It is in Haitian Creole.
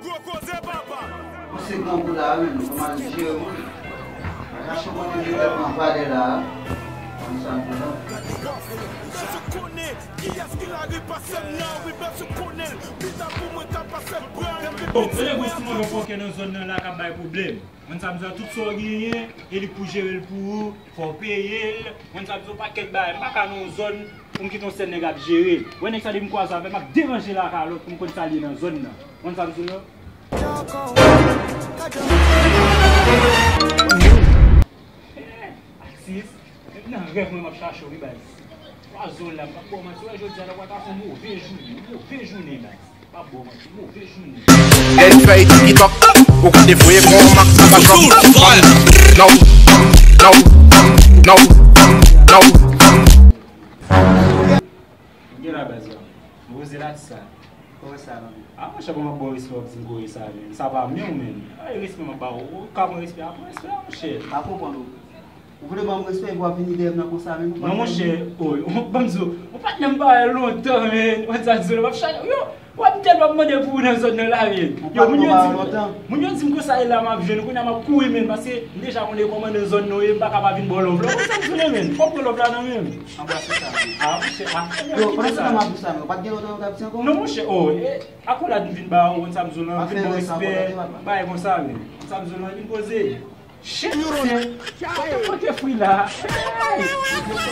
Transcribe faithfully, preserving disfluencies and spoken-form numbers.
Gwo koze papa. Ou se grangou la menm, kòman l jere moun? Pa chache kote li tèt nan palè la. Konn sa m di non. Ou bezwen konnen kiyès ki lari pase m nan, wi, bezwen konnen l. Pita pou mwen ka pase pran. Bon, se lè gwo sou mwen fòkè nan zòn nan la k ap bay pwoblèm. Konn sa m di, tout sa w genyen, e li k pou jere l pou ou, fò w peye l. Konn sa m di, yon pakèt bagay. M pa ka nan yon zòn pou m kite yon sèl nèg ap jere l. Wè nèg sa depi m kwaze avè l, m ap deranje lakay lòt pou m konn sa l ye nan zòn nan. Konn sa m di w lan? Atis, menm nan rèv mwen m ap chache w wi baz. Pwazo la, m p ap ba w manti, wè jodi a la w a ta fè yon move jounen, yon move jounen baz. M p ap ba w manti, move jounen. Lè n fè TikTok, ou ka devoye kon mak sa pa chòk. No, no, no, no. Gen la baz la. Move la sa. Kòman sa, manmi? Ah, monchè, bon, m ap ba w respè, w ap di m kòman sa, men. Sa pa mwen, men. Ay, respè m ap ba w. Ou ka pran respè, a pran respè, a, monchè. Pa konprann ou. Ou vle ban m respè, epi w ap vini dèyè m nan konsa, men. Non, monchè, oh, ban m di w, ou pa t janm parèy lontan, men. Ou sa di w, m ap chache, yo, w ap tèlman mande pou ou nan zòn nan la, men. Yo, moun yo di m, moun yo di m konsa, e la m ap jwenn, kounye a m ap kouri, men, paske m deja konnen kòman nan zòn nou ye, m pa ka pa vin ba w love la. Ou sa di w, men. Fò m pran love la nan men m. Anbrase sa, men. Ah, monchè, ah. Yo, pandan se tan m ap di sa, men, ou pa t gen lòt anvètisi ankò? Non, monchè, oh, eh, akolad m vin ba ou, konn sa m di w lan, vin ba w respè, bagay konsa, men. Konn sa m di w lan, vin poze. Shit, monchè. Sa te pote fri la. Hey!